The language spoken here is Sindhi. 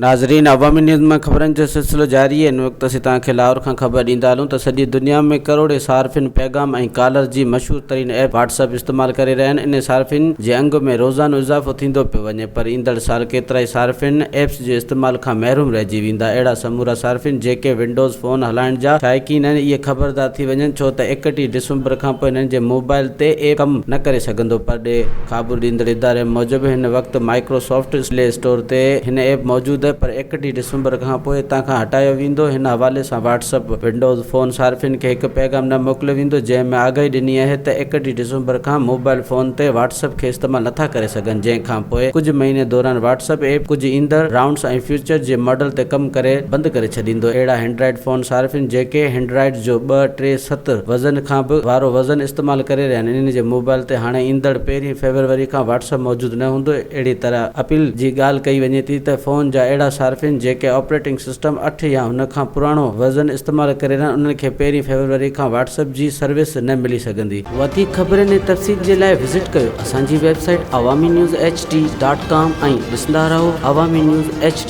ناظرين عوامي نيوز مان خبرن جو سلسلو جاري آهي ان وقت اسين توهان کي لاهور کان خبر ڏيندا هلون ته سڄي دنيا ۾ ڪروڙين صارفين پيغام ۽ ڪالر جي مشهور ترين ايپ واٽس ايپ استعمال ڪري رهيا آهن انهي صارفين جي انگ ۾ روزانو اضافو ٿيندو پيو وڃي پر ايندڙ سال ڪيترائي صارفين ايپس جي استعمال کان محروم رهجي ويندا اهڙا سمورا صارفين جيڪي ونڊوز فون هلائڻ جا شائقين آهن اهي خبردار ٿي وڃن ڇو ته 31 ڊسمبر کانپوء انهن جي موبائل تي ايپ ڪم نه ڪري سگهندو پرڏيهي خابرو ڏيندڙ اداري موجب هن وقت مائيڪرو سافٽ پلي اسٽور تي هن ايپ موجود آهي پر 31 ڊسمبر کان پوء اتان کان هٽايو ويندو. هن حوالي سان واٽس اپ ونڊوز فون صارفين کي هڪ پيغام نه موڪليو ويندو جنهن ۾ آگاهي ڏني آهي ته 31 ڊسمبر کان موبائل فون تي واٽس اپ کي استعمال نٿا ڪري سگهن جنهن کان پوء ڪجهه مهيني دوران واٽس اپ ايپ ڪجهه ايندڙ رائونڊز ۽ فيوچر جي ماڊل تي ڪم ڪري بند ڪري ڇڏيندو. اهڙا اينڊرائيڊ فون صارفين جيڪي اينڊرائيڊ جو ٻه، ٽي، ست وزن کان به وارو وزن استعمال ڪري رهيا آهن انهن جي موبائل تي هاڻي ايندڙ پهرين فيبروري کان واٽس اپ موجود نه هوندو اهڙي طرح اپيل جي ڳالهه ڪئي وڃي ٿي ته فون جا اهڙا صارفين جيڪي آپريٽنگ سسٽم اٺ يا ان کان پراڻو ورزن استعمال ڪري رهيا آهن انهن کي پهرين فيبروري کان واٽس اپ جي سروس نه ملي سگهندي. وڌيڪ خبرن ۽ تفصيل جي لاء وزٽ ڪيو اسان جي website Awami news H D dot com ۽ ڏسندا رهو عوامي نيوز ايڇ ڊي.